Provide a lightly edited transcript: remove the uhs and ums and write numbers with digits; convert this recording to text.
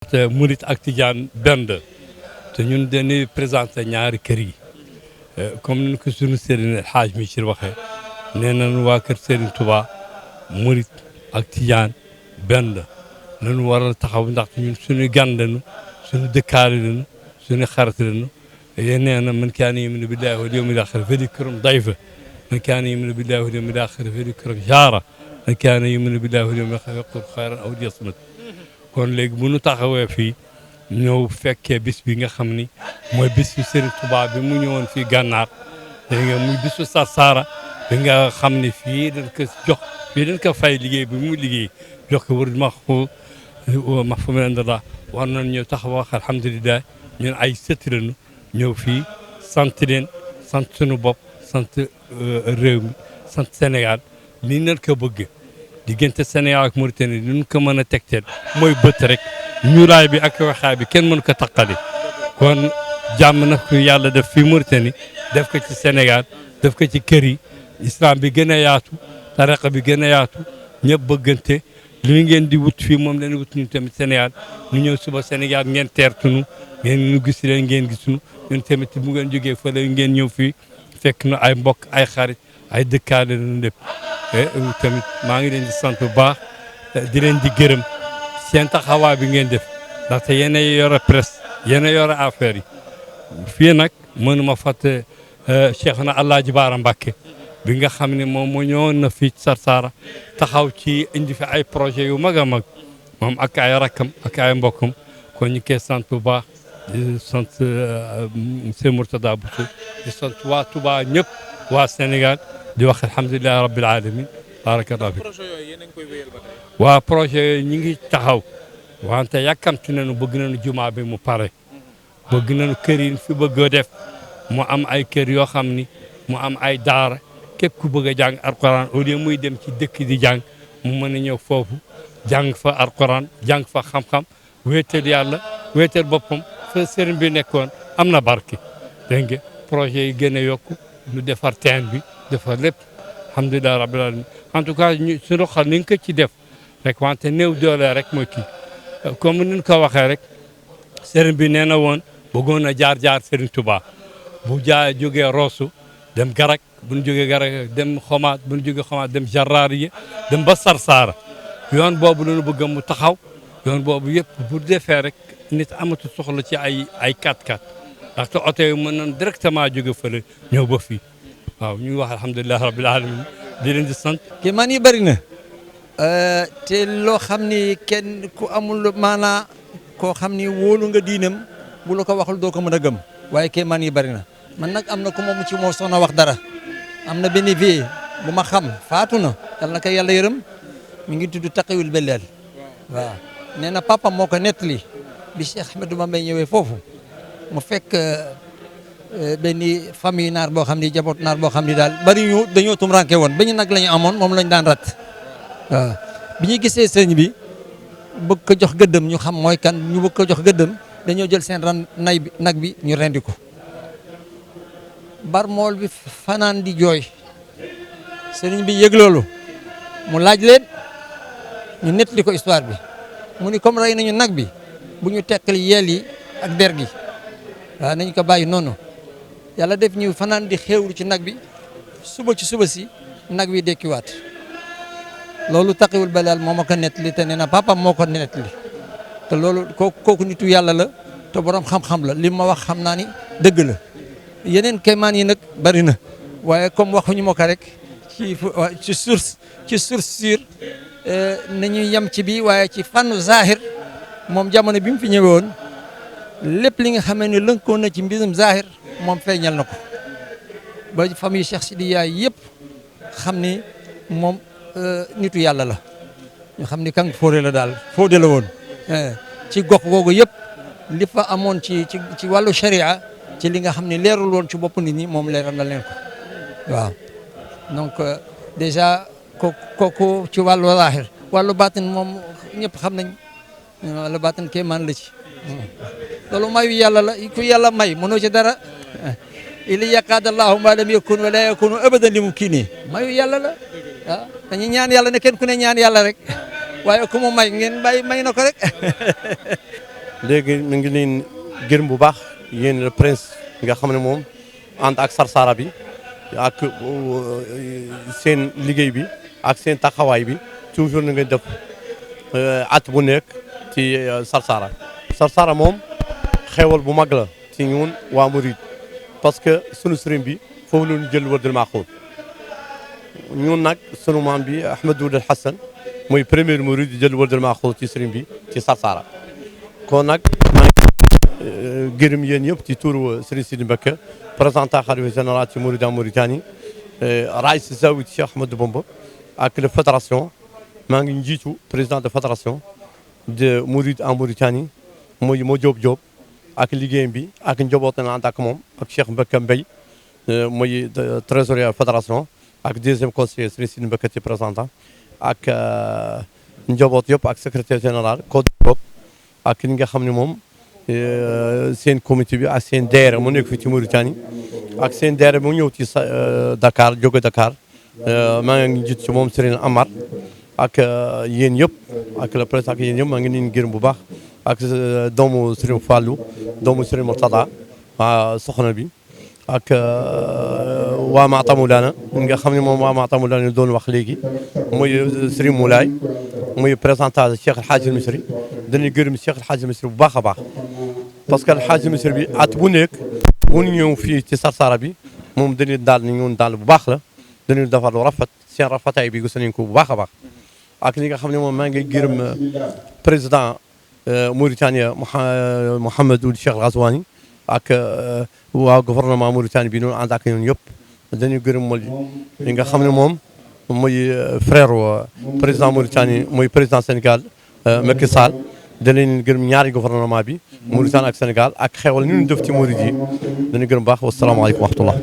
te Murit ak Tijaan benn te ñun dañuy présenté ñaari kër yi comme ni ko suñu sëriñ xaaj mi ci waxee nee nañu waa kër Serigne Touba Murit ak Tijaan benn lañu war a taxaw ndaxte ñun suñu gan lañu suñu dëkkaale lañu suñu xarit lañu yéen nee na man kaana yu'minu billaahi wal yawmil aaxiri falyukrim dayfahu man kaana yu'minu billaahi wal yawmil aaxiri falyukrim jaarahu man kaana yu'minu billaahi wal yawmil aaxiri falyaqul xayran aw liyasmut kon léegi bu ñu taxawee fii ñëw fekkee bis bi nga xam ni mooy bis bi Serigne Touba bi mu ñëwoon fii gànnaar dégg nga muy bisu Sarsara bi nga xam ne fii dañ ko jox fii dañ ko fay liggéey bi mu liggéey jox ko wër maxfu min indillah war nañ ñëw taxaw wax alhamdulilah ñun ay sët lañu ñëw fii sant leen sant suñu bopp sant réew mi sant Sénégal nii nañ ko bëgg diggante Sénégal ak Mauritanie li ñu ko mën a tegteel mooy bët rek ñuulaay bi ak waxaay bi kenn mënu ko taqali kon jàmm na ko yàlla def fii Mauritanie def ko ci Sénégal def ko ci kër yi islam bi gën a yaatu tariqa bi gën a yaatu ñëpp bëggante li ngeen di wut fii moom leen wut ñu tamit Sénégal ñu ñëw suba Sénégal ngeen teertunu ngeen ñu gis leen ngeen gisunu ñun tamit bu ngeen jógee fële ngeen ñëw fii fekk na ay mbokk ay xarit ay dëkkaale lañu lépp tamit maa ngi leen di sant bu baax di leen di gërëm seen taxawaay bi ngeen def ndaxte yéen a yore presse yéen a yore affaire yi fii nag mënuma fàtte Cheikhna Alaaji Baara Mbàkke bi nga xam ne moom moo ñëwoon na fii Sarsara taxaw ci indi fi ay projet yu mag a mag moom ak ay rakkam ak ay mbokkam kon ñu koy sant bu baax di sant monsieur Mourtada Bousso di sant waa Touba ñëpp waa Sénégal di wax alhamdulilah rabbil alamin barakallahu fi waa projet yooyu ñu ngi taxaw wante yàkkamti nañu bëgg nañu jumaa bi mu pare bëgg nañu kër yi fi bëgg a def mu am ay kër yoo xam ni mu am ay daara képp ku bëgg a jàng alquran au lieu muy dem ci dëkk di jàng mu mën a ñëw foofu jàng fa alquran jàng fa xam-xam wéetal yàlla wéetal boppam fa sëriñ bi nekkoon am na barke dégg nga projet yi gën a yokku ñu defar teen bi defar lépp alhamdulilah rabbil alamin en tout cas ñu suñu xol ni nga ko ci def rek wante néew doole rek mooy kii comme ni ñu ko waxee rek sëriñ bi nee na woon bëggoon na jaar Sëriñ Touba bu jógee Rosso dem Garak bu ñu jógee Garak dem Xomaat bu ñu jógee Xomaat dem Jarraariya dem ba Sarsara yoon boobu la ñu bëgg mu taxaw yoon boobu yëpp bu defee rek nit amatu soxla ci ay 4x4 ndaxte oto yi mën nañ directement jóge fële ñëw ba fii waaw ñu ngi wax alhamdulilah rabbil alamin di leen di sant. ki man yi bëri na te loo xam ni kenn ku amul maanaa koo xam ni wóolu nga diinam bu la ko waxul doo ko mën a gëm waaye ke man yi bëri na man nag am na ku moom ci moo soxna wax dara am na benn vie bu ma xam faatu na yal na ko yàlla yërëm mi ngi tudd Taqiyul Belleel waaw nee na papa moo ko nettali bi Cheikh Ahmadou Bamba ñëwee foofu mu fekk benn famille naar boo xam ni jaboot naar boo xam ni daal bari ñu dañoo tumranke woon ba ñu nag la ñu amoon moom lañ daan rat waaw bi ñu gisee sëñ bi bëgg ko jox gëddëm ñu xam mooy kan ñu bëgg ko jox gëddëm dañoo jël seen ran nag bi ñu rendi ko barmool bi fanaan di jooy sëriñ bi yëg loolu mu laaj leen ñu nettali ko histoire bi mu ni comme rey nañu nag bi bu ñu teqal yeel yi ak der gi waaw nañu ko bàyyi noonu yàlla def ñu fanaan di xéewlu ci nag bi suba ci suba si nag wi dekkiwaat loolu Taqiyul Belleel moo ma ko nettali te nee na papa moo ko nettali te loolu kooku nitu yàlla la te borom xam-xam la li ma wax xam naa ni dëgg la yeneen kéemaan yi nag bari na waaye comme waxuñu ma ko rek ci source sur nañu yem ci bi waaye ci fànn zahir moom jamono bi mu fi ñëwee woon lépp li nga xamee ne lënkoon na ci mbirum zahir moom feeñal na ko ba famille Cheikh Sidiya yëpp xam ni moom nitu yàlla la ñu xam ni kan fóode la daal fóode la woon ci gox googu yëpp li fa amoon ci wàllu sharia ci li nga xam ne leerul woon ci bopp nit ñi moom leeral na leen ko waaw donc déjà kooku ci wàllu zahir wàllu baatin moom ñëpp xam nañ wàllu baatin kéemaan la ci loolu mayu yàlla la ku yàlla may mënoo ci dara ili yaqaadallahu ma lam yakun wa la yakunu abadan li mumkini mayu yàlla la waaw dañuy ñaan yàlla ne kenn ku ne ñaan yàlla rek waaye ku mu may ngeen bàyyi may na ko rek léegi ñu ngi leen gërëm bu baax yéen le prince nga xam ne moom ànd ak Sarsara bi ak seen liggéey bi ak seen taxawaay bi toujours na nga def at bu nekk ci Sarsara. Sarsara moom xewal bu mag la ci ñun waa Mouride parce que sunu sëriñ bi foofu la ñu jël wërdul Maaxuud ñun nag sunu maam bi Ahmed Ould Hassan mooy premier Mouride di jël wërdul Maaxuud ci sëriñ bi ci Sarsara. kon nag maa ngi gërëm yéen yëpp ci turu Serigne Sidi Mbacké présentant xalifa général ci Mouride en Mauritanie raïs Zawi Cheikh Ahmadou Bamba ak la fédération maa ngi njiitu président de fédération de Mouride en Mauritanie mooy moo Diop ak liggéeyam bi ak njabootam ànd ak moom ak Cheikh Mbacké Mbaye mooy trésorier fédération ak deuxième conseiller Serigne Sidi Mbacké ci présentant ak njaboot yëpp ak secrétaire général Code Diop ak ñi nga xam ne moom seen comité bi ak seen daayira mu nekk fii ci Mauritanie ak seen daayira mu ñëw ci Dakar jóge Dakar maa ngi jiit ci moom Serigne Amar ak yéen yëpp ak le président ak yéen yëpp maa ngi leen gërëm bu baax ak doomu Serigne Fallou doomu Serigne Mourtada waa soxna bi ak waa Matamulana nga xam ne moom waa Matamulana doon wax léegi mooy Serigne Moulay muy présentation Cheikh El Hadj Misri dañuy gërëm Cheikh El Hadj Misri bu baax a baax parce que El Hadj Misri bi at bu nekk bu ñu ñëw fii ci Sarsara bi moom dañuy daal ni ñun daal bu baax la dañuy defar lu rafet seen rafetaay bi gis nañu ko bu baax a baax ak li nga xam ne moom maa ngi gërëm président Mauritanie Mohamed Ould Cheikh Ghazouani ak waa gouvernement Mauritanie bi noonu ànd ak ñun yëpp dañuy gërëm mooy li nga xam ne moom mooy frère président Mauritanie mooy président Sénégal Macky Sall da leen gërëm ñaari gouvernement bi Mauritanie ak Sénégal ak xewal ñu def ci Mouride yi dañuy gërëm baax wasalaamaaleykum wa rahmatullah